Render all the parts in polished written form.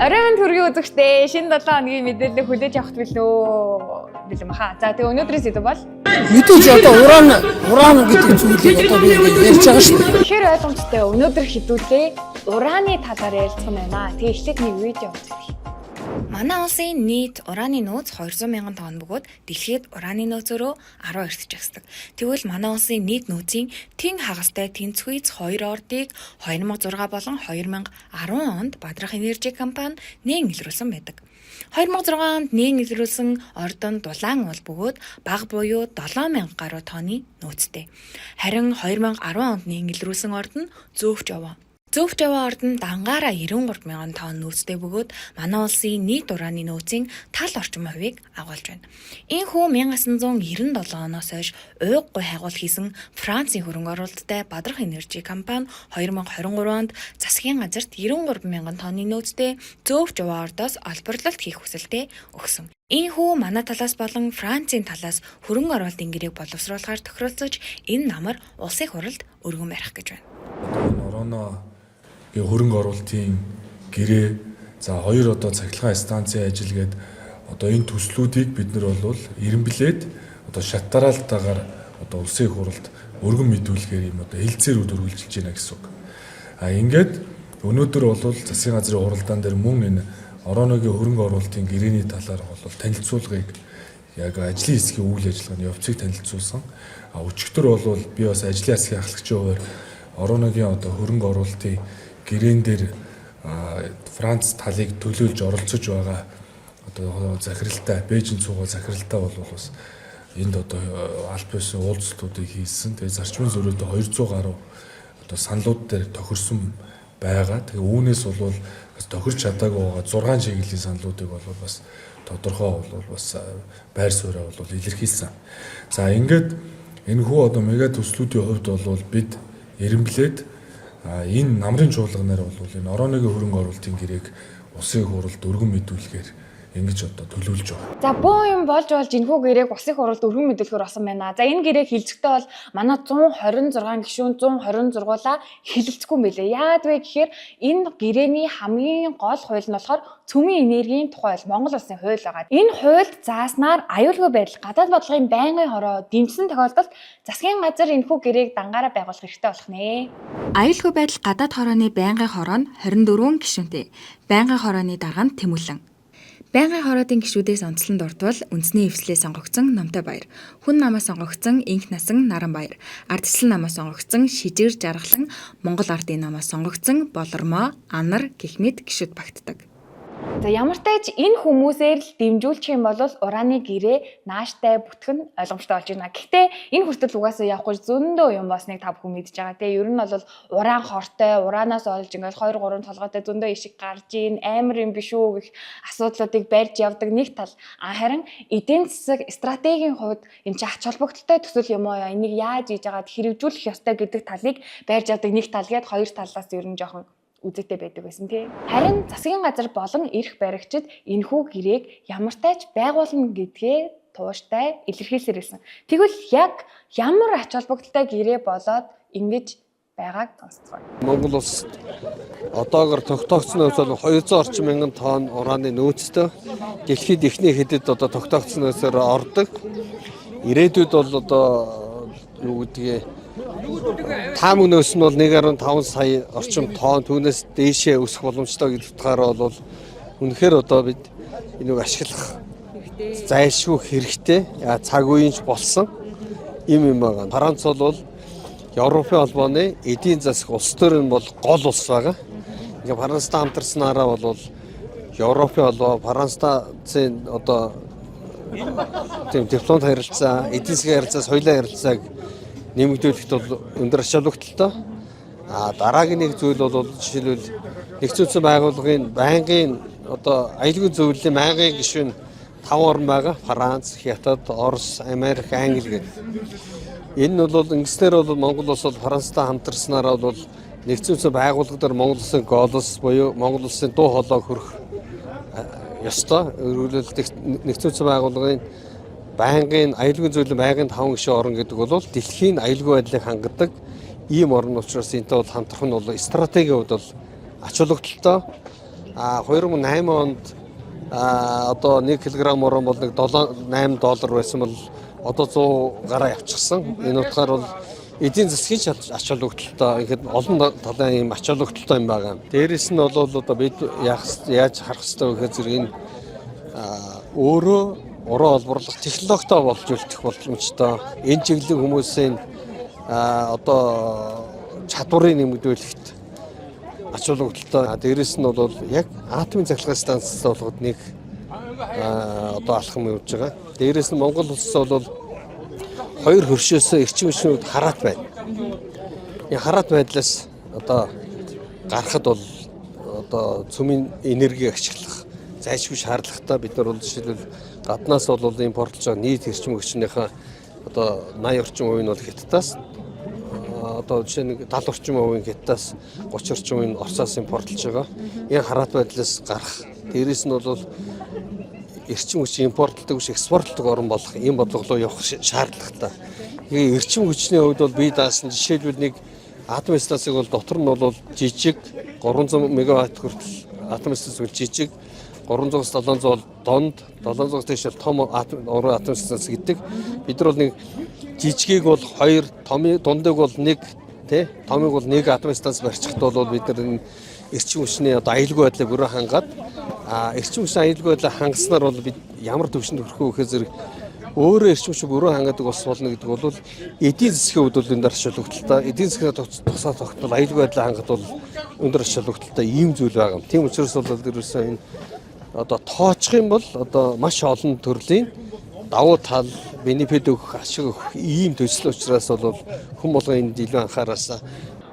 Оройн мэнд хүргэе, үзэгчдээ. Шинэ 7 хоногийн мэдээлэл хүлээж авах билүү бэлэн баха. За, тэгээ өнөөдрийн сэдэв бол Мэдээж одоо уран гэдэг зүйлийг одоо би ингээд ярьж байгаа шүү дээ. Тэгэхээр ойлгомжтой, өнөөдөр хэдүүлээ ураны талаар ярилцсан байна. Тэгээ эхлээд нэг видео үзье. Манай улсын нийт ураны нөөц 200 мянган тонн бөгөөд дэлхийд ураны нөөц өөрөө 12-т жагсдаг. Тэгвэл манай улсын нийт нөөцийн тэн хагастай тэнцвэрц хоёр ордыг 2006 болон 2010 онд Бадрах Энержи компани нээн илрүүлсэн байдаг. 2006 онд нээн илрүүлсэн орд нь дулаан уул бөгөөд бага буюу 7000 гаруй тонны нөөцтэй. Харин 2010 онд нээн илрүүлсэн орд нь Зөөвч овоо. Зөвхт яваа орд нь дангаараа 93 мянган тонн нөөцтэй бөгөөд манай улсын нийт ураны нөөцийн тал орчим хувийг агуулж байна. Энэхүү 1997 оноос хойш уйггүй хайгуул хийсэн Францын хөрөнгө оруулалттай Бадрах Энержи компани 2023 онд засгийн газарт 93 мянган тонны нөөцтэй Зөөвч яваа ордоос олборлолт хийх хүсэлтээ өгсөн. Энэхүү манай талаас болон Францын талаас хөрөнгө оруулалтын гэрээг боловсруулахаар тохиролцож, энэ намар улсын хуралд өргөн барих гэж байна. Одоо энэ Ороногийн хөрөнгө оруулалтын гэрээ, за, хоёр одоо цахилгаан станцын ажил гээд одоо энэ төслүүдийг бид нар бол эрэмблээд одоо шат дараалтаагаар одоо улсын хуралд өргөн мэдүүлэхээр юм одоо хэлцээрүүд үргэлжилж байна гэсэн үг. А ингээд өнөөдөр бол засгийн газрын хуралдаан дээр мөн энэ Ороногийн хөрөнгө оруулалтын гэрээний талаар бол танилцуулгыг, яг ажлын хэсгийн үйл ажиллагааны явцыг танилцуулсан. А өчигдөр бол би бас ажлын хэсгийн ахлагчийн хувиар Ороногийн одоо хөрөнгө оруулалтын гэрээн дээр Франц талыг төлөөлж оролцож байгаа одоо захиралтай, Бээжин цугаа захиралтай бол бас энд одоо аль биесны уулзалтуудыг хийсэн. Тэгээ зарчмын зөрүүтэй 200 гаруй одоо саналууд дээр тохирсон байгаа. Тэгээ үүнээс бол бас тохирч чадаагүй байгаа 6 чиглэлийн саналуудыг бол бас тодорхой бол бас байр сууриа бол илэрхийлсэн. За, ингээд энэхүү одоо мега төслүүдийн хувьд бол бид эрэмблээд энэ намрын чуулганаар бол энэ Ороногийн хөрөнгө оруулалтын гэрээг улсын хуралд өргөн мэдүүлэхээр ингэж одоо төлөвлөж байгаа. За, бөө юм болж болж энэхүү гэрээг улсын хуралд өргөн мэдүүлэхээр болсон байна. За, энэ гэрээг хилцэхдээ бол манай 126 гишүүн 126-уулаа хилэлцэхгүй юм билээ. Яагаад вэ гэхээр энэ гэрээний хамгийн гол хууль нь болохоор цөмийн энергийн тухай хууль, Монгол улсын хууль байгаа. Энэ хуульд зааснаар аюулгүй байдал, гадаад бодлогын байнгын хороо дэмжсэн тохиолдолд засгийн газар энэхүү гэрээг дангаараа байгуулах хэрэгтэй болох нэ. Аюулгүй байдал, гадаад хорооны байнгын хороо нь 24 гишүүнтэй. Байнгын хорооны дарга нь Тэмүүлэн. Байнгын хороодын гишүүдээс онцлон дурдвал үндэсний эвслээ сонгогдсон Номтой Баяр, хүн намаас сонгогдсон Инх Насан Наран Баяр, ардчилсан намаас сонгогдсон Шижир Жаргалан, Монгол ардын намаас сонгогдсон Болормоо, Анар гэх мэт гишүүд багтдаг. За, ямар ч тач энэ хүмүүсээр л дэмжүүлчих юм бол ураны гэрээ нааштай бүтэх нь ойлгомжтой болж байна. Гэхдээ энэ хүртэл угаасаа явахгүй зөндөө юм болсныг та бүхэн мэдж байгаа. Тэгээ ер нь бол уран хортой, ураанаас олж ингээл 2 3 толгойтой зөндөө ишиг гарч ийн, амар юм биш үү гэх асуудлуудыг барьж явдаг нэг тал. А харин эдийн засаг стратегийн хувьд энэ чинь ач холбогдолтой төсөл юм уу? Энийг яаж хийж байгаад хэрэгжүүлэх ёстой гэдэг талыг барьж явдаг нэг тал гээд хоёр талаас ер нь жоохон үзээтэй байдаг байсан, тий. Харин засгийн газар болон эрх баригчид энэхүү гэрээг ямартай ч байгуулна гэдгээ тууштай илэрхийлсээр байсан. Тэгвэл яг ямар ач холбогдолтой гэрээ болоод ингэж байгааг сонсцгоё. Монгол улсад одоогор тогтоогдсон нөөц бол 200 орчим мянган тонн ураны нөөцтэй. Дэлхийд эхний хэдэд одоо тогтоогдсон нөөцөөр ордог. Ирээдүйд бол одоо юу гэдгийг таамаг нөөц нь бол 1.5 сая орчим тонн, түүнээс дээшээ өсөх боломжтой гэдэг утгаараа бол үнэхээр одоо бид энийг ашиглах зайлшгүй хэрэгтэй. Цаг үеийн ч болсон юм юм байгаа. Франц бол Европын холбооны эдийн засаг улс төр нь бол гол улс байгаа. Ингээ Францтай хамтарснараа бол Европын холбоо, Францын одоо тийм дипломат харилцаа, эдийн засгийн харилцаа, соёлын харилцааг нэмэгдүүлэхэд бол өндөр ач холбогдолтой. А дараагийн нэг зүйл бол жишээлбэл нэгдсэн үндэсний байгууллагын байнгын одоо аюулгүй зөвлөлийн байнгын гишүүн 5 орн байгаа. Франц, Хятад, Орос, Америк, Англи гэдэг. Энэ нь бол ингэснээр бол Монгол улс бол Францтай хамтарснараа бол нэгдсэн үндэсний байгууллага дээр Монгол улсын голос буюу Монгол улсын дуу хоолой хүрэх ёстой. Өөрөлдөх нэгдсэн үндэсний байгууллагын байнгын аюулгүй зөвлөлийн байнгын 5 гишүүн орн гэдэг бол дэлхийн аюулгүй байдлыг хангадаг ийм орн учраас энэтэй бол хамтрах нь бол стратегийн хувьд бол ач холбогдолтой. А 2008 онд одоо 1 кг уран бол нэг 7 8 доллар байсан бол одоо 100 гараа явчихсан. Энэ утгаар бол эдийн засгийн ач холбогдолтой, ихэд олон талын юм ач холбогдолтой юм байгаа. Дээрээс нь бол одоо бид яаж харах ёстой вэ гэхээр зэрэг энэ өөрөө уран олборлох технологитой болж үлдэх боломжтой. Энэ чиглэлийн хүмүүсийн одоо чадварыг нэмэгдүүлэхэд ач холбогдолтой. Дээрээс нь бол яг атомын цахилгаан станцтай болгоход нэг одоо алхам явж байгаа. Дээрээс нь Монгол улс бол хоёр хөршөөсөө эрчим хүчний хувьд хараат байна. Энэ хараат байдлаас одоо гарахад бол одоо цөмийн энерги ашиглах зайлшгүй шаардлагатай. Бид нар бол жишээлбэл гаднаас бол импортлж байгаа нийт эрчим хүчнийхээ одоо 80 орчим хувийг нь бол Хятадаас, одоо жишээ нэг 70 орчим хувийн Хятадаас, 30 орчим хувийн Оросоос импортлж байгаа. Энэ хараат байдлаас гарах. Дээрээс нь бол эрчим хүч импортлдог биш, экспортлдог орн болох ийм бодлого руу явах шаардлагатай. Тэгээ эрчим хүчний хувьд бол бие даасан жишээлбэл нэг атом станцыг бол дотор нь бол жижиг 300 мегаватт хүртэл атом станц бол жижиг, 300-аас 700 бол донд, 700-аас дээш бол том атом уран атом станц гэдэг. Бид нар бол нэг жижигийг бол 2, томыг дундыг бол 1 тий томыг бол нэг атом станц барьчихад бол бид нар энэ эрчим хүчний одоо аюулгүй байдлыг бүрэн хангаад, эрчим хүчний аюулгүй байдлыг хангаснаар бол бид ямар түвшинд хүрэх вэ гэхээр зэрэг өөрөө эрчим хүч бүрэн хангадаг ус болно гэдэг бол эдийн засгийн хувьд бол өндөр ач холбогдолтой. Эдийн засгийн тусаа тогтвол аюулгүй байдлыг хангахад бол өндөр ач холбогдолтой ийм зүйл байгаа юм. Тийм учраас бол ерөөсөө энэ одоо тооцох юм бол одоо маш олон төрлийн давуу тал, benefit өгөх, ашиг өгөх ийм төсөл учраас бол хүн болгон энд илүү анхаараасаа.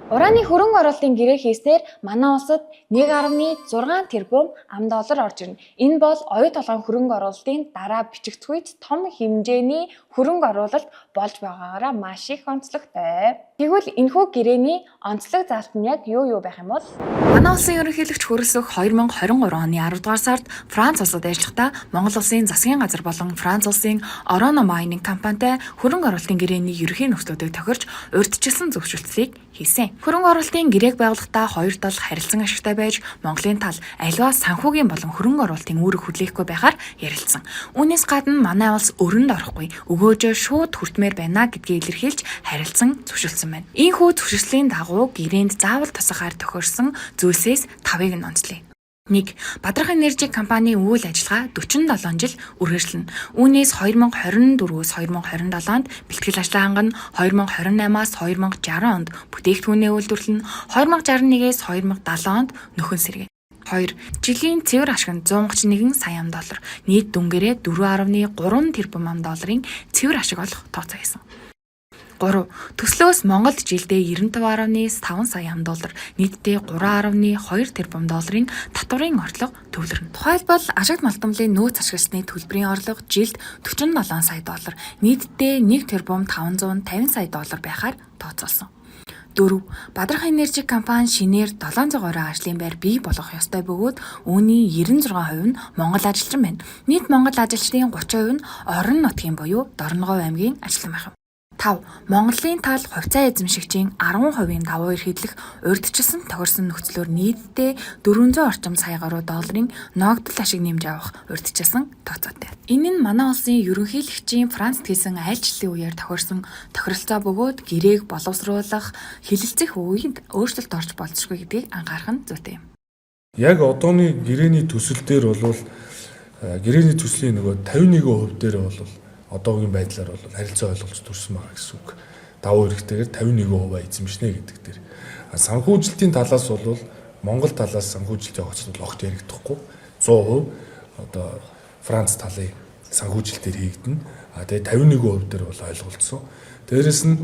Ураны хөрөнгө оруулалтын гэрээ хийснээр манай улсад 1.6 тэрбум ам доллар орж ирнэ. Энэ бол оюу толгойн хөрөнгө оруулалтын дараа бичигдэхүйц том хэмжээний хөрөнгө оруулалт болж байгаагаараа маш их онцлогтой. Тэгвэл энэхүү гэрээний онцлог заалт нь яг юу юу байх юм бол? Манай улсын ерөнхийлөгч Хүрэлсөх 2023 оны 10 дугаар сард Франц улсад ажиллахдаа Монгол улсын засгийн газар болон Франц улсын Orano Mining компанитай хөрөнгө оруулалтын гэрээний ерөнхий нөхцлүүдийг тохирч урьдчилсан зөвшөөрлийг хийсэн. Хөрөнгө оруулалтын гэрээг байгуулахдаа хоёр тал харилцан ашигтай байж Монголын тал аливаа санхүүгийн болон хөрөнгө оруулалтын үүрэг хүлээхгүй байхаар ярилцсан. Үүнээс гадна манай улс өрөнд орохгүй, өгөөжөө шууд хүртмээр байна гэдгийг илэрхийлж харилцан зөвшөөрсөн байна. Ийхүү зөвшөөрлийн дагуу гэрээнд заавал тусахаар тохирсон зүйлсээс тавыг нь онцлоё. 1. Бадрах Энержи компанийн үйл ажиллагаа 47 жил үргэлжлэнэ. Үүнээс 2024-өөс 2027 онд бэлтгэл ажлаа хангана, 2028-аас 2060 онд бүтээгдэхүүнээ үйлдвэрлэнэ, 2061-ээс 2070 онд нөхөн сэргээнэ. 2. Жилийн цэвэр ашиг нь 131 сая ам доллар. Нийт дүнгээрээ 4.3 тэрбум ам долларын цэвэр ашиг олох тооцоо хийсэн. 3. Төслөөс Монголд жилдээ 95.5 сая ам доллар, нийтдээ 3.2 тэрбум долларын татварын орлого төвлөрнө. Тухайлбал ашигт малтамлын нөөц ашигласны төлбөрийн орлого жилд 47 сая доллар, нийтдээ 1 тэрбум 550 сая доллар байхаар тооцоолсон. 4. Бадрах Энержи компани шинээр 700 гаруй ажлын байр бий болгох ёстой бөгөөд үүний 96% нь Монгол ажилчин байна. Нийт Монгол ажилчдын 30% нь орон нутгийн буюу Дорноговь аймгийн ажилтан байх юм. 5. Монголын тал хувьцаа эзэмшигчийн 10%-ийн давуу эрх хэдлэх урьдчилсан тохирсон нөхцлөөр нийтдээ 400 орчим сая гаруй долларын ногдол ашиг нэмж авах урьдчилсан тооцоотой. Энэ нь манай улсын ерөнхийлөгчийн Францд хийсэн айлчлалын үеэр тохирсон тохиролцоо бөгөөд гэрээг боловсруулах, хэлэлцэх үед өөрчлөлт орж болзошгүй гэдгийг анхаарах нь зүйтэй юм. Яг одооны гэрээний төсөл дээр бол гэрээний төслийн нөгөө 51% дээр бол одоогийн байдлаар бол харилцаа ойлголт төрсөн байгаа гэсэн үг. Давуу эрхтэйгээр 51% эзэмшнэ гэдэг дээр. Санхүүжилтийн талаас бол Монгол талаас санхүүжилтийн огцлол огт яригдахгүй, 100% одоо Франц талын санхүүжилтээр хийгдэнэ. Тэгээ 51% дээр бол ойлголцсон. Дээрэс нь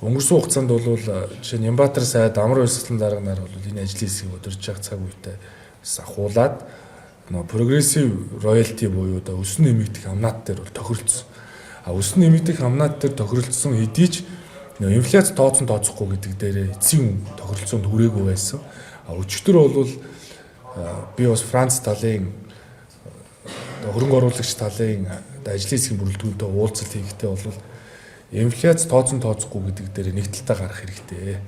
өнгөрсөн хугацаанд бол жишээ нь Нямбатар сайд Амар баясгалан дарга нар бол энэ ажлын хэсгийг удирдах байгаа цаг үетэй бас ахуулаад нөгөө progressive royalty буюу одоо өсөн нэмэгдэх амнаат дээр бол тохиролцсон. Өсөн нэмэгдэх амнаат дээр тохиролцсон хэдий ч нөгөө инфляц тооцсон тооцохгүй гэдэг дээрээ эцсийн тохиролцоонд хүрээгүй байсан. Өчигдөр бол би бас Франц талын хөрөнгө оруулагч талын ажлын хэсгийн бүрэлдэхүүнтэй уулзалт хийхдээ бол инфляц тооцсон тооцохгүй гэдэг дээр нэг талдаа гарах хэрэгтэй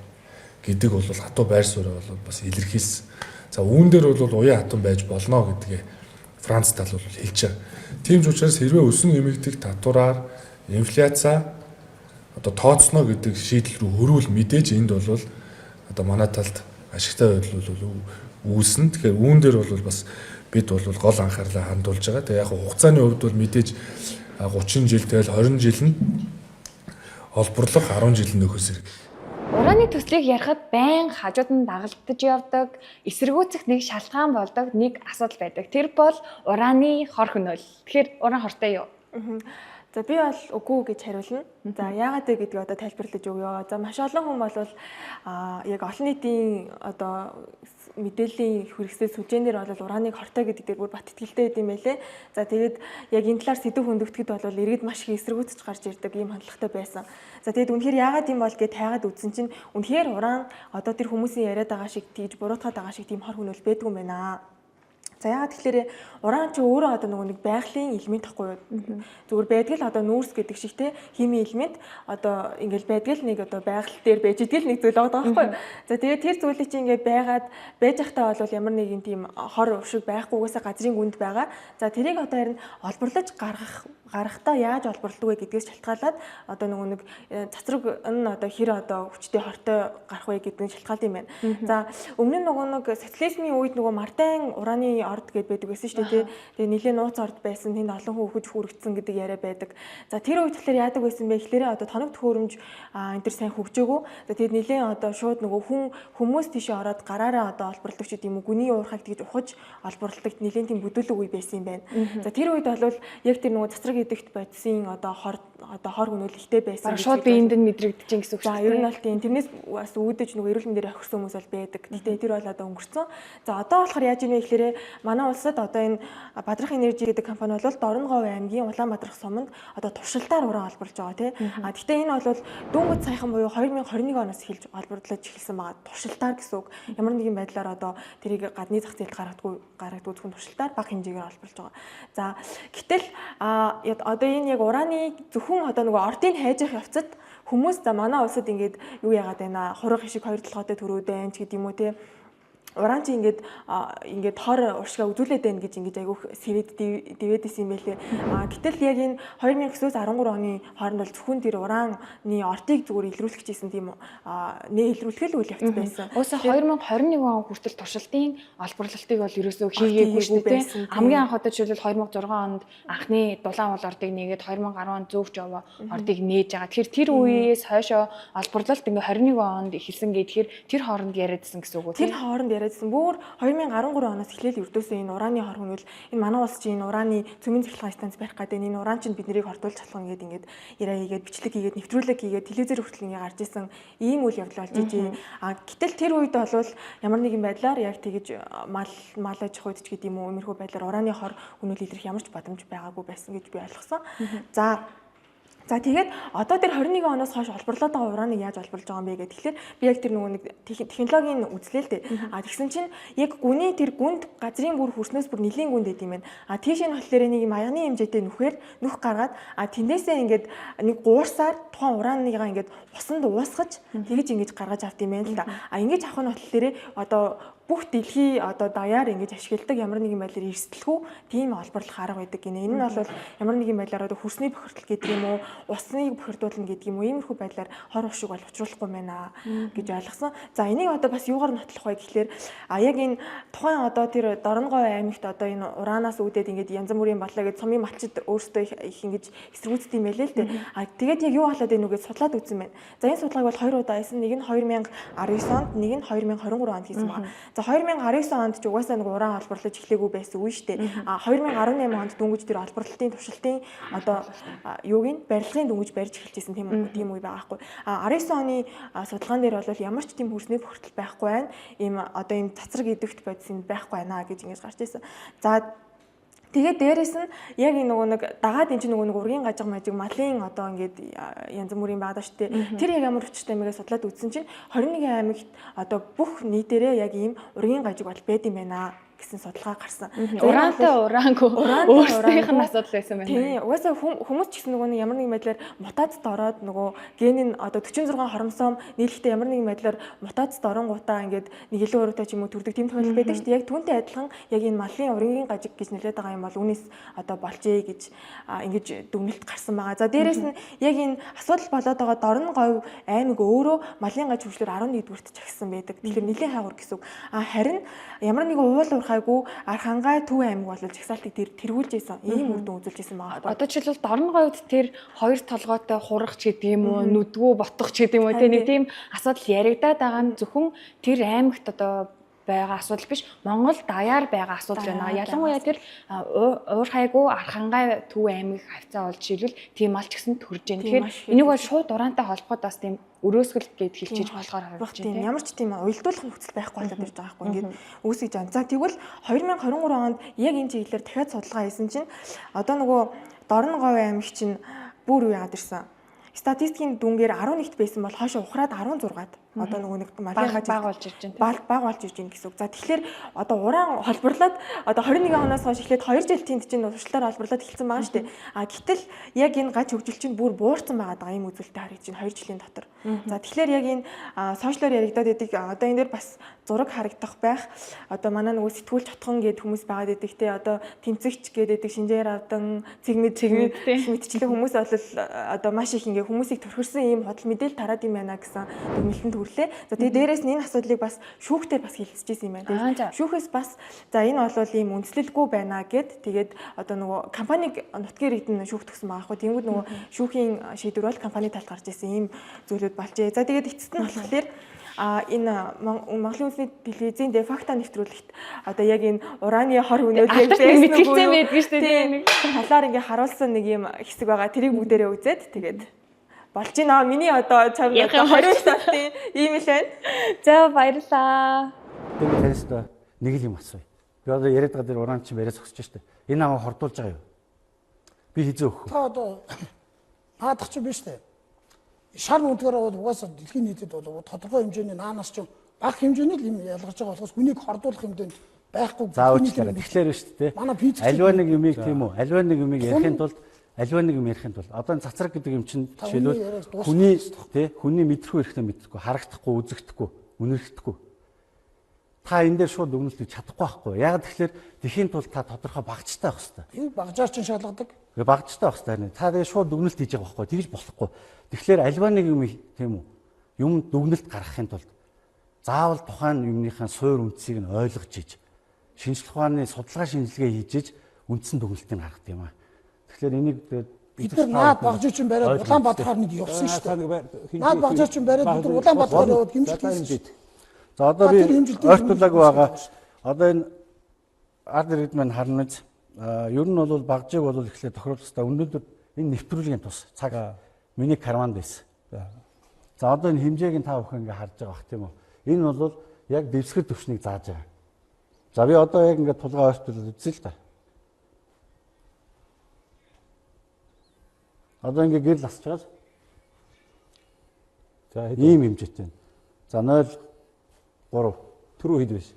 гэдэг бол хатуу байр суурь бол бас илэрхийлсэн. За үүн дээр бол уян хатан байж болно гэдгээ Франц тал бол хэлж байгаа. Тийм ч учраас хэрвээ өсөн нэмэгдэх татвараар инфляци одоо тооцно гэдэг шийдэл рүү хөрвөл мэдээж энд бол одоо манай талд ашигтай байдал бол үүснэ. Тэгэхээр үүн дээр бол бас бид бол гол анхаарлаа хандуулж байгаа. Тэгээ яг хугацааны хувьд бол мэдээж 30 жил тэгэл 20 жил нь олборлох 10 жил нь нөхөс хэрэг. Ураны төслийг ярихад байн хажууд нь дагалдаж явдаг, эсэргүүцэх нэг шалтгаан болдог нэг асуудал байдаг. Тэр бол ураны хор хөнөөл. Тэгэхээр уран хортой юу? За би бол үгүй гэж хариулна. За яагаад вэ гэдгийг одоо тайлбарлаж өгье. За маш олон хүн бол яг олон нийтийн одоо мэдээллийн хэрэгсэл сүлжээнээр бол ураныг хортой гэдэг дээр бүр бат итгэлтэй байд юм байлээ. За тэгээд яг энэ талаар сэдв хөндөгдөд бол иргэд маш их эсэргүүцэж гарч ирдэг ийм хандлагатай байсан. За тэгээд үнэхээр яагаад юм бол гэж тайгаад үзсэн чинь үнэхээр уран одоо тэр хүмүүсийн яриад байгаа шиг тийж буруутгаад байгаа шиг тийм хор хөнөөл байдгүй юм байна. За яагаад тэгэхээр уран чи өөрөө одоо нөгөө нэг байгалийн элемент ахгүй юу? Зүгээр байдаг л одоо нүүрс гэдэг шиг те химийн элемент одоо ингээл байдаг л нэг одоо байгаль дээр байж идэг л нэг зүйл байгаа байхгүй юу? За тэгээд тэр зүйлийг чи ингээд байгаад байж байхдаа бол ямар нэгэн тийм хор уршиг байхгүйгээсээ газрын гүнд байгаа. За тэрийг одоо харин олборлож гаргахдаа яаж олборлдог вэ гэдгээс шалтгаалаад одоо нөгөө нэг цацраг нь одоо хэр одоо хүчтэй хортой гарах вэ гэдэг нь шалтгаалт юм байна. За өмнө нь нөгөө нэг социализмын үед нөгөө Мартин ураны орд гэд байдаг байсан шүү дээ тий. Тэгээ нэлээ нууц орд байсан. Тэнд олон хүн өгөж хүрэгдсэн гэдэг яриа байдаг. За тэр үед тэгэхээр яадаг байсан бэ гэхээр одоо тоног төхөөрөмж энэ төр сайн хөгжөөгөө. За тэгээд нэлээ одоо шууд нөгөө хүн хүмүүс тийшээ ороод гараараа одоо олборлдог ч гэдэм үү гүний уурхайг тэгж ухаж олборлдог нэлээ тийм бүдүүлэг үе байсан юм байна. За тэр үед бол яг тэр нөгөө цацраг идэхт бодисын одоо хор хөнөөл ихтэй байсан. Шууд биеинд нь мэдрэгдэж чинь гэсэн үг шүү дээ. За ер нь бол тийм тэрнээс бас үүдэж нөгөө эрүүл мэндээр хохирсон хүмүүс бол байдаг. Гэтэ тэр бол одоо өнгөрцөн. За одоо болохоор яаж ийнэ гэхээр манай улсад одоо энэ Бадрах Энержи гэдэг компани бол Дорногов аймгийн Улаанбаатар суманд одоо туршилтаар уран олборлож байгаа тий. А гэхдээ энэ бол дөнгөж саяхан буюу 2021 оноос эхэлж олборлож эхэлсэн байгаа. Туршилтаар гэсэн үг. Ямар нэгэн байдлаар одоо тэрийг гадны зах зээлд гаргадгүй зөвхөн туршилтаар бага хэмжээгээр олборлож байгаа. За гэтэл одоо энэ яг ураны зөвхөн одоо нөгөө ордыг хайж явах явцад хүмүүс за манай улсад ингээд юу яагаад байна хураг хишиг хоёр толгойтой төрөөд байна ч гэдэм үү те. Уран чи ингээд хор уршгаа үзүүлээд байна гэж ингэж айгүйх сэвэд дэвэдэс юм байлээ. А гэтэл яг энэ 2009-өөс 13 оны хооронд бол зөвхөн тэр ураны ортыг зүгээр илрүүлэх гэжсэн тийм нэ илрүүлэх л үйл явц байсан. Уусаа 2021 он хүртэл туршилтын олборлолтыг бол ерөөсөө хийгээгүй шүү дээ. Хамгийн анх одоо жишээлбэл 2006 онд анхны дулаан уул ордыг нээгээд 2010 онд зөөвч овоо ордыг нээж байгаа. Тэгэхээр тэр үеэс хойшоо олборлолт ингээ 21 онд эхэлсэн гэхээр тэр хооронд яриадсан гэсэн үг үү? Тэр хооронд яриад бүр 2013 оноос эхлээл ердөөсөө энэ ураны хор хөнөөл энэ манай улс чинь энэ ураны цөмийн цахилгаан станц барих гэдэг энэ уран чинь бид нарыг хортуулж чадах ингээд ингээд яриа хийгээд бичлэг хийгээд нэвтрүүлэг хийгээд телевизээр хүртэл ингээд гарч исэн ийм үйл явдал болж ижээ. А гэтэл тэр үед бол ямар нэгэн байдлаар яг тэгэж мал аж ахуйд ч гэдэг юм уу иймэрхүү байдлаар ураны хор хөнөөл илрэх ямар ч боломж байгаагүй байсан гэж би ойлгосон. За тэгээд одоо тэр 21 оноос хойш олборлоод байгаа ураныг яаж олборлож байгаа юм бэ гэхээр би яг тэр нөгөө нэг технологийн үзлээ л дээ. А тэгсэн чинь яг гүний тэр гүнд газрын бүр хөрснөөс бүр нэлийн гүнд байд юм байна. А тийш нь болохоор нэг юм аягны хэмжээтэй нүхээр нүх гаргаад а тэндээсээ ингээд нэг гуурсаар тухайн ураныгаа ингээд усанд уусгаж тэгэж ингэж гаргаж авт юм байна л да. А ингэж авах нь болохоор одоо бүх дэлхий одоо даяар ингэж ашигладаг ямар нэгэн байдлаар эрсдэлгүй тийм олборлох арга байдаг гинэ. Энэ нь бол ямар нэгэн байдлаар одоо хөрсний бохирдол гэдэг юм уу, усныг бохирдуулна гэдэг юм уу, иймэрхүү байдлаар хор хушиг бол учруулахгүй байна гэж ойлгосон. За энийг одоо бас юугаар нотлох вэ гэхлээр а яг энэ тухайн одоо тэр Дорногов аймагт одоо энэ ураанаас үүдээд ингэж янз бүрийн балаа гэж сумын малчид өөрсдөө их ингэж эсэргүүцдэг юм байлээ л дээ. А тэгээд яг юу болоод байна уу гэж судлаад үзсэн байна. За энэ судалгааг бол хоёр удаа хийсэн. Нэг нь 2019 онд, нэг нь 2023 онд хийсэн байна. За 2019 онд ч угаасаа нэг уран олборлож эхлээгүй байсан үе шүү дээ. А 2018 онд дөнгөж тэр олборлолтын туршилтын одоо юуг нь барилгын дөнгөж барьж эхэлж исэн тийм үе байгаа хгүй. А 19 оны судалгаан дээр бол ямар ч тийм хөрсний бохирдол байхгүй байна. Ийм одоо ийм цацраг идэвхт бодис юм байхгүй байна гэж ингэж гарч ирсэн. За тэгээд дээрэс нь яг энэ нөгөө нэг дагаад энэ чинь нөгөө нэг ургийн гажиг мажиг малын одоо ингээд янз бүрийн байгаа шүү дээ. Тэр яг ямар учиртай мэгээ судлаад үзсэн чинь 21 аймагт одоо бүх нийтээрээ яг ийм ургийн гажиг бол байд юм байна. гэсэн судалгаа гарсан. Ураантай ураангүй өөрсдийнх нь асуудал байсан байна. Тийм. Угаасаа хүмүүс ч гэсэн нөгөө нэг ямар нэгэн байдлаар мутацид ороод нөгөө ген нь одоо 46 хромосом нийлэхдээ ямар нэгэн байдлаар мутацид оронгуудаа ингээд нэг илүү уруутай ч юм уу төрдөг тийм тохиолдол байдаг шүү дээ. Яг түүнтэй адилхан яг энэ малын урингийн гажиг гэж нэлээд байгаа юм бол үүнээс одоо болжээ гэж ингэж дүгнэлт гарсан байгаа. За дээрэс нь яг энэ асуудал болоод байгаа Дорн говь аймаг өөрөө малын гаж хөгжлөөр 11-дүгээрт чагсан байдаг. Тэгэхээр нэлийн хайгуур гэсэн үг. А харин ямар нэгэн уул уурхайгүй Архангай Төв аймаг бол жагсаалтыг тэргүүлж исэн. Ийм үр дүн үзүүлж исэн байгаа байхгүй. Одоо жишээлбэл Дорн говьд тэр хоёр толгойтой хурах ч гэдэг юм уу, нүдгүү ботох ч гэдэг юм уу, тэ нэг тийм асуудал яригадаад байгаа нь зөвхөн тэр аймагт одоо байгаа асуудал биш, Монгол даяар байгаа асуудал байна. Ялангуяа тэр уурхайгүй Архангай Төв аймаг хавцаа болж жишээлбэл тийм мал ч гэсэн төрж байна. Тэгэхээр энийг бол шууд ураантай холбоход бас тийм өрөөсгөл гээд хэлчихэж болохоор харагдаж байна. Ямар ч тийм уялдуулах нөхцөл байхгүй болоод ирж байгаа байхгүй ингээд үүсгэж байгаа. За тэгвэл 2023 онд яг энэ чиглэлээр дахиад судалгаа хийсэн чинь одоо нөгөө Дорн говь аймаг чинь бүр үе яагаад ирсэн. Статистикийн дүнгээр 11-т байсан бол хойшоо ухраад 16-ад одоо нөгөө нэг малын гаж баг болж ирж байна. Баг болж ирж байна гэсэн үг. За тэгэхээр одоо уран холборлоод одоо 21 оноос хойш эхлээд 2 жил тэнд чинь туршилтаар холборлоод эхэлсэн байгаа шүү дээ. А гэтэл яг энэ гаж хөгжил чинь бүр буурсан байгаа даа ийм үзүүлэлтээ харагдаж байна 2 жилийн дотор. За тэгэхээр яг энэ сошиалор яригадаад байдаг одоо энэ дээр бас зураг харагдах байх. Одоо манай нөгөө сэтгүүлч отхон гээд хүмүүс байгаад байдаг те одоо тэмцэгч гээд байдаг Шинжээр авдан цэгмэд мэтчлэн хүмүүс бол одоо маш их ингээ хүмүүсийг төрхөрсөн ийм худал мэдээлэл тараад юм байна гэсэн дүгнэлтэнд хүрлээ. За тэгээ дээрэс нь энэ асуудлыг бас шүүхтэр бас хэлцэж исэн юм байна. Тэгээд шүүхээс бас за энэ бол ийм үндэслэлгүй байна гэд тэгээд одоо нөгөө компаниг нутгийн иргэдэн шүүх төгсөн байгаа хгүй. Тэнгүүд нөгөө шүүхийн шийдвэр бол компани талд гарч исэн ийм зүйлүүд болжээ. За тэгээд эцэст нь болохоор энэ Монголын үндэсний телевизийн дефакто нэвтрүүлэгт одоо яг энэ ураны хор хүнөөл яг байсан мэтгэлцэн байдаг шүү дээ. Нэг талаар ингээ харуулсан нэг юм хэсэг байгаа. Тэрийг бүгдээрээ үзээд тэгээд болж байна. Миний одоо чамд одоо 20 сартын ийм л байна. За баярлаа. Тэгээд танаас нэг л юм асууя. Би одоо яриад байгаа дээр уран чи бариа зогсож штэ. Энэ намайг хордуулж байгаа юу? Би хизээ өгөх. Та одоо наадах чи биш үү? Шар нүдгээр бол угаасаа дэлхийн нийтэд бол тодорхой хэмжээний наанаас ч бага хэмжээний л юм ялгарч байгаа болохоос хүнийг хордуулах хэмжээнд байхгүй. Заавчлаарай. Тэгэхээр шүү дээ. Манай физик альва нэг юмыг тийм үү? Альва нэг юмыг ярихын тулд альва нэг юм ярихын тулд одоо энэ цацраг гэдэг юм чинь жишээлбэл хүний тий хүний мэдрэхүй эрэхтэй мэдрэхгүй, харагдахгүй, үзэгдэхгүй, үнэрхэхгүй. Та энэ дээр шууд өгнөлт хийж чадахгүй байхгүй. Яг тэгэхээр тэхийн тулд та тодорхой багцтай байх хэрэгтэй. Энэ багжаар чинь шалгадаг. Тэгээ багцтай байх хэрэгтэй. Та тэгээ шууд өгнөлт хийж байгаа байхгүй. Тэгж болохгүй. Тэгэхээр альва нэг юм тийм үү? Юм дүгнэлт гаргахын тулд заавал тухайн юмныхаа суур үндсийг нь ойлгож иж шинжлэх ухааны судалгаа шинжилгээ хийж иж үндсэн дүгнэлтийг гаргадаг юм аа. Тэгэхээр энийг бид нар наад багжуучин бариад Улаанбаатараар нэг явсан шүү дээ. Наад багжуучин бариад бид нар Улаанбаатараар яваад хэмжилт хийсэн шүү дээ. За одоо би ойртуулаагүй байгаа. Одоо энэ ард иргэд маань харна биз. Ер нь бол багжийг бол эхлээд тохируулах хэрэгтэй. Өнөөдөр энэ нэвтрүүлгийн тус цаг миний карманд байсан. За одоо энэ хэмжээг нь та бүхэн ингээ харж байгаа бах тийм үү? Энэ бол яг дэвсгэр төвшнийг зааж байгаа. За би одоо яг ингээ тулгаа ойртуулаад үзье л да. Одоо ингээ гэрэл асч байгаа. За ийм хэмжээтэй. За 0.3 түрүү хэд байсан?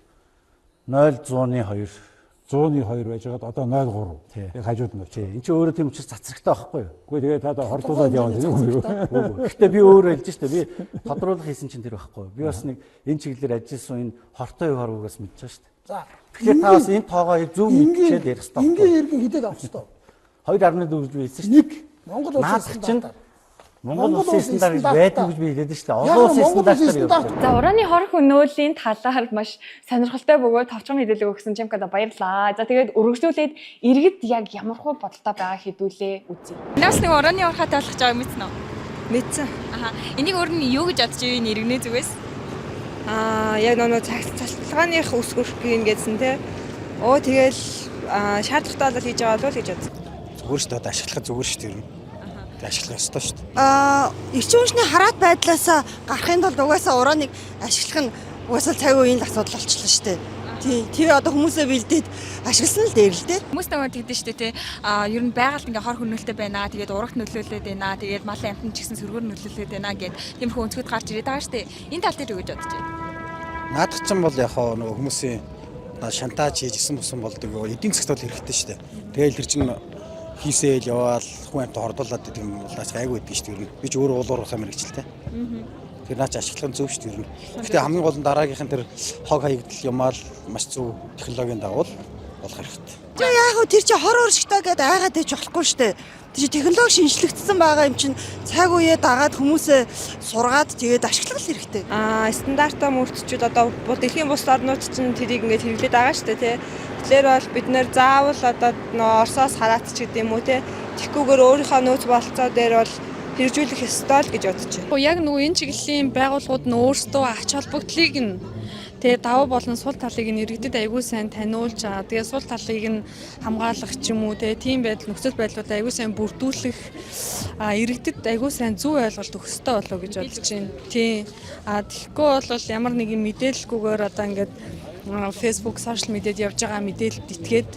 0.102 102 байж байгаад одоо 0.3. Яг хажууд нь очив. Энд чи өөрөө тийм учраас цацрагтай байхгүй юу? Үгүй тэгээ та одоо хордуулаад яваад байна уу? Гэхдээ би өөрөө хэлж штэ би тодруулах хийсэн чинь тэр байхгүй. Би бас нэг энэ чиглэлээр ажилласан энэ хортой хорвоогоос мэдж байгаа штэ. За. Тэгэхээр та бас энэ тоогоо зөв мэдчихэд ярих хэрэгтэй. Энгийн иргэн хэдийг авах хэрэгтэй? 2.4 гэж би хэлсэн штэ. Нэг Монгол улсын стандарт. Монгол улсын стандарт гэж байдаг гэж би хэлээд штэ. Олон улсын стандарт. За ураны хор хөнөөлийн талаар маш сонирхолтой бөгөөд товчхон мэдээлэл өгсөн Чимкада баярлалаа. За тэгээд өргөжлүүлээд иргэд яг ямархуу бодолтой байгаа хэдүүлээ үзье. Нас нэг ураны урхаа талах жаа мэдсэн үү? Мэдсэн. Аха. Энийг өөр нь юу гэж бодож байна иргэнэ зүгээс? Аа, яг нөгөө цахилгааных өсгөх гин гэсэн те. Оо тэгэл шаардлагатай бол хийж байгаа болов уу гэж бодсон. Зүгээр шүү дээ одоо ашиглах зүгээр шүү дээ ер нь. Тэг ашиглах ёстой шүү дээ. Аа, эрчим хүчний хараат байдлаас гарахын тулд угаасаа урааныг ашиглах нь угаасаа цаг үеийн л асуудал болчихлоо шүү дээ. Тий, тий одоо хүмүүсээ бэлдээд ашигласан л дээр л дээ. Хүмүүс нөгөө тэгдэж штэ тий. Аа, ер нь байгальд ингээ хор хөнөөлтэй байна. Тэгээд урагт нөлөөлөд байна. Тэгээд малын амтнд ч гэсэн сөргөөр нөлөөлөд байна гэд тиймэрхүү өнцгөд гарч ирээд байгаа штэ. Энэ тал дээр юу гэж бодож байна? Наадах чинь бол яг хоо нөгөө хүмүүсийн Шантаж хийж исэн бусан болдог. Эдийн засагт бол хэрэгтэй шүү дээ. Тэгээл тэр чинь хийсээл яваал хүн амт хордуулаад гэдэг юм бол наач гайгүй байдаг шүү дээ. Би ч өөрөө уул уурхай мэрэгчлээ. Тэр наач ашиглах нь зөв шүү дээ. Гэхдээ хамгийн гол нь дараагийнх нь тэр хог хаягдал юмаал маш зөв технологийн дагуу болох хэрэгтэй. Тэгээ яг хөө тэр чи хор уршигтай гэдээ айгаад байж болохгүй шүү дээ. Тэр чи технологи шинжлэгдсэн байгаа юм чинь цаг үеэ дагаад хүмүүсээ сургаад тэгээд ашиглах л хэрэгтэй. Стандартаа мөрдчүүд одоо дэлхийн бус орнууд чинь тэрийг ингээд хэрэглээд байгаа шүү дээ тий. Тэгэхээр бол бид нэр заавал одоо нөө Оросоос хараат ч гэдэг юм уу тий. Тэгхгүйгээр өөрийнхөө нөөц болцоо дээр бол хэрэгжүүлэх ёстой л гэж бодож байна. Яг нөгөө энэ чиглэлийн байгууллагууд нь өөрсдөө ач холбогдлыг нь тэгээ давуу болон сул талыг нь иргэдэд аягүй сайн таниулж байгаа. Тэгээ сул талыг нь хамгаалах ч юм уу тийм байдал нөхцөл байдлуудаа аягүй сайн бүрдүүлэх иргэдэд аягүй сайн зөв ойлголт өгөх ёстой болов гэж бодож байна. Тийм. Тэгэхгүй бол ямар нэгэн мэдээлэлгүйгээр одоо ингээд Facebook, social media-д явж байгаа мэдээлэлд итгээд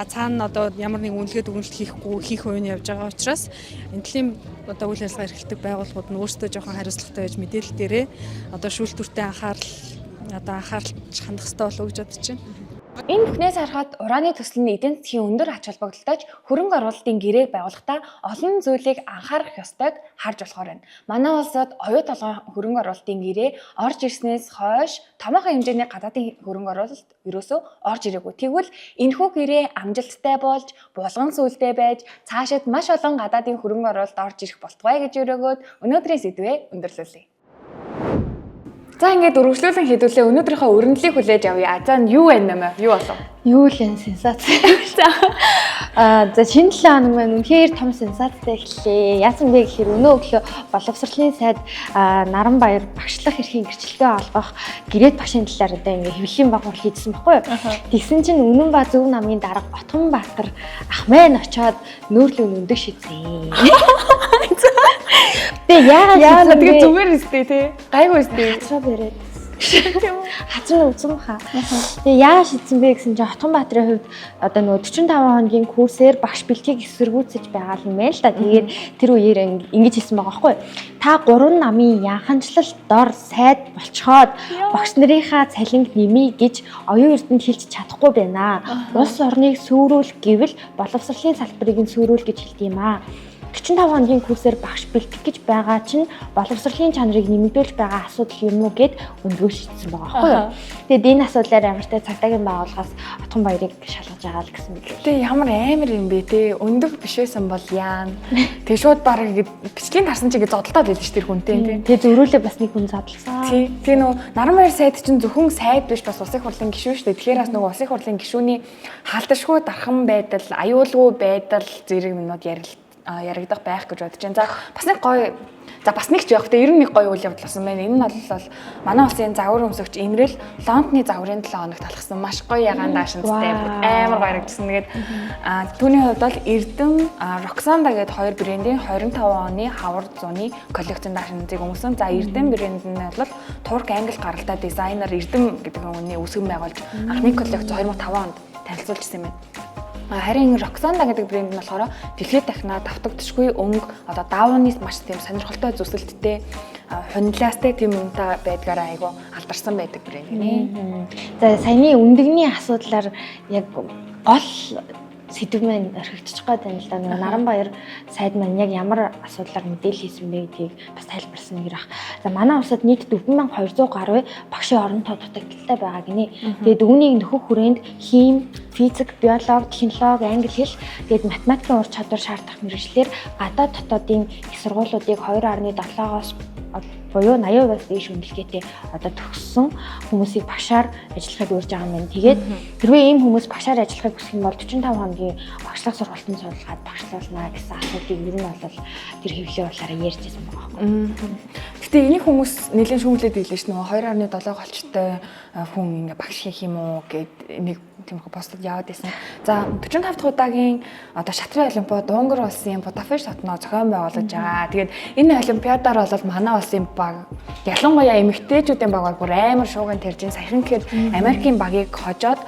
цаана одоо ямар нэгэн үнэлгээ дүгнэлт хийхгүй хийх үе нь явж байгаа учраас энэ төрлийн одоо үйл ажиллагаа эрхэлдэг байгууллагууд нь өөрсдөө жоохон хариуцлагатай байж мэдээлэл дээрээ одоо шүүлтүүртэй анхааралж хандах ёстой болов уу гэж бодож байна. Энэ бүхнээс харахад ураны төсөл нь эдийн засгийн өндөр ач холбогдолтой ч хөрөнгө оруулалтын гэрээг байгуулахдаа олон зүйлийг анхаарах ёстойг харж болохоор байна. Манай улсад оюу толгойн хөрөнгө оруулалтын гэрээ орж ирснээс хойш томоохон хэмжээний гадаадын хөрөнгө оруулалт ерөөсөө орж ирээгүй. Тэгвэл энэхүү гэрээ амжилттай болж, булган сүлдээ байж, цаашид маш олон гадаадын хөрөнгө оруулалт орж ирэх болтугай гэж өрөөгөөд өнөөдрийн сэдвээ өндөрлүүлье. За ингээд үргэлжлүүлэн хэдүүлээ өнөөдрийнхөө өрнөлийг хүлээж авъя. За юу вэ нэмэ? Юу болов? Юу л энэ сенсац. За шинэ 7 хоног маань үнэхээр том сенсацтай эхэллээ. Яасан бэ гэхээр өнөө өглөө боловсролын сайд Наранбаяр багшлах эрхийн гэрчлэлтэй олгох гэрээт багшийн талаар одоо ингээ хэвлэлийн баг хурал хийжсэн баггүй юу? Тэгсэн чинь Үнэн ба Зөв намын дарга Отгонбаатар ах маань очоод нөөрлөг өндөг шийдсэн. Тэгээ яагаад яа тэгээ зүгээр өстэй тий. Гайгүй өстэй. Хацраа бариад. Хацраа үзэн баха. Тэгээ яагаад шийдсэн бэ гэсэн чинь Отгонбаатарын хувьд одоо нөгөө 45 хоногийн курсээр багш бэлтгийг эсэргүүцэж байгаа юм байна л да. Тэгээд тэр үеэр ингэж хэлсэн байгаа байхгүй. Та 3 намын янханчлал дор сайд болцоход багш нарынхаа цалинг нэмье гэж оюун эрдэнэт хэлж чадахгүй байна. Улс орныг сүрүүл гэвэл боловсролын салбарыг нь сүрүүл гэж хэлдэг юм аа. 45 хоногийн курсээр багш бэлтгэх гэж байгаа чинь боловсролын чанарыг нэмэгдүүлж байгаа асуудал юм уу гэд өндгөө шийдсэн байгаа байхгүй юу. Тэгээд энэ асуудлаар ямартай цагдаагийн байгууллагаас Отгонбаярыг шалгаж байгаа л гэсэн мэт. Тэ ямар амар юм бэ те. Өндөг биш байсан бол яана. Тэг шууд баг ингэ бичлэгийг харсан чи ингэ зодолтоод байлаа ш тэр хүнтэй те. Тэг зөрүүлээ бас нэг хүн задлсан. Тий. Тэг нөө Наранбаяр сайд чинь зөвхөн сайд биш бас улсын хурлын гишүүн шүү дээ. Тэгэхээр бас нөгөө улсын хурлын гишүүний халдашгүй дархан байдал, аюулгүй байдал зэрэг юмнууд яригдах байх гэж бодож байна. За бас нэг гоё за бас нэг ч явах тэ 91 гоё үйл явдал болсон байна. Энэ нь бол манай улсын загвар өмсөгч Имрэл Лондоны загварын 7 хоногт алхсан маш гоё ягаан даашинзтай амар гоё харагдсан. Тэгээд түүний хувьд бол Эрдэм Роксанда гэдэг хоёр брендийн 25 оны хавар зуны коллекцийн даашинзыг өмсөн. За Эрдэм брэнд нь бол Турк Англи гаралтай дизайнер Эрдэм гэдэг хүний үүсгэн байгуулж анхны коллекц 2005 онд танилцуулжсэн юм байна. Харин Роксанда гэдэг брэнд нь болохоор дэлхийд дахнаа давтагдшгүй өнгө одоо даавны маш тийм сонирхолтой зүсэлттэй хунилаастай тийм юмтай байдгаараа айгу алдарсан байдаг брэнд гинэ. За саяны өндөгний асуудлаар яг гол сэдв маань орхигдчих гээд байна л да. Нөгөө Наранбаяр сайд маань яг ямар асуудлаар мэдээлэл хийсэн бэ гэдгийг бас тайлбарласан нэг ах. За манай улсад нийт 4200 гаруй багшийн орон тоо дутагдaltaй байгаа гинэ. Тэгээд үүнийг нөхөх хүрээнд хим, физик, биологи, технологи, англи хэл, тэгээд математикийн ур чадвар шаардах мэргэжлээр гадаад дотоодын их сургуулиудыг 2.7-оос буюу 80%-аас дээш үнэлгээтэй одоо төгссөн хүмүүсийг багшаар ажиллахыг урьж байгаа юм байна. Тэгээд хэрвээ ийм хүмүүс багшаар ажиллахыг хүсэх юм бол 45 хоногийн багшлах сургалтанд судалгаад багшлуулна гэсэн асуудлыг ер нь бол тэр хэвлэлийн хурлаараа ярьж байсан байгаа байхгүй. Гэтэ энийг хүмүүс нэлээд шүүмжлээд ийлээ ш нөгөө 2.7 голчтой хүн ингээ багш хийх юм уу гэд нэг тиймэрхүү постод яваад байсан. За 45 дахь удаагийн одоо шатрын олимпиад Унгар улсын Будапешт хотноо зохион байгуулж байгаа. Тэгээд энэ олимпиадаар бол манай улсын баг ялангуяа эмэгтэйчүүдийн баг бол бүр амар шууган тарж ин саяхан гэхэд Америкийн багийг хожоод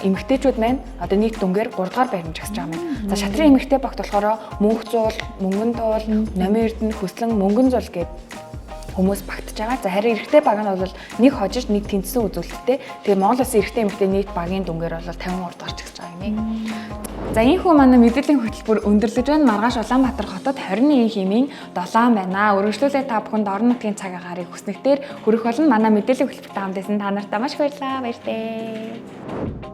эмэгтэйчүүд маань одоо нийт дүнгээр 3 дугаар байранд жагсаж байгаа юм. За шатрын эмэгтэй багт болохоор Мөнх зуул, Мөнгөн туул, Номын Эрдэнэ, Хөслөн, Мөнгөн зул гээд хүмүүс багтж байгаа. За харин эрэгтэй баг нь бол нэг хожиж, нэг тэнцсэн үзүүлэлттэй. Тэгээ Монгол улсын эрэгтэй эмэгтэй нийт багийн дүнгээр бол 53 дугаар чигсэж байгаа юм. За энэхүү манай мэдээллийн хөтөлбөр өндөрлөж байна. Маргааш Улаанбаатар хотод 21 химийн 7 байна. Өргөжлүүлээ та бүхэнд орон нутгийн цаг агаарыг хүснэгтээр хүрэх болно. Манай мэдээллийн хөтөлбөрт хамт байсан та нартай маш их баярлалаа. Баяртай.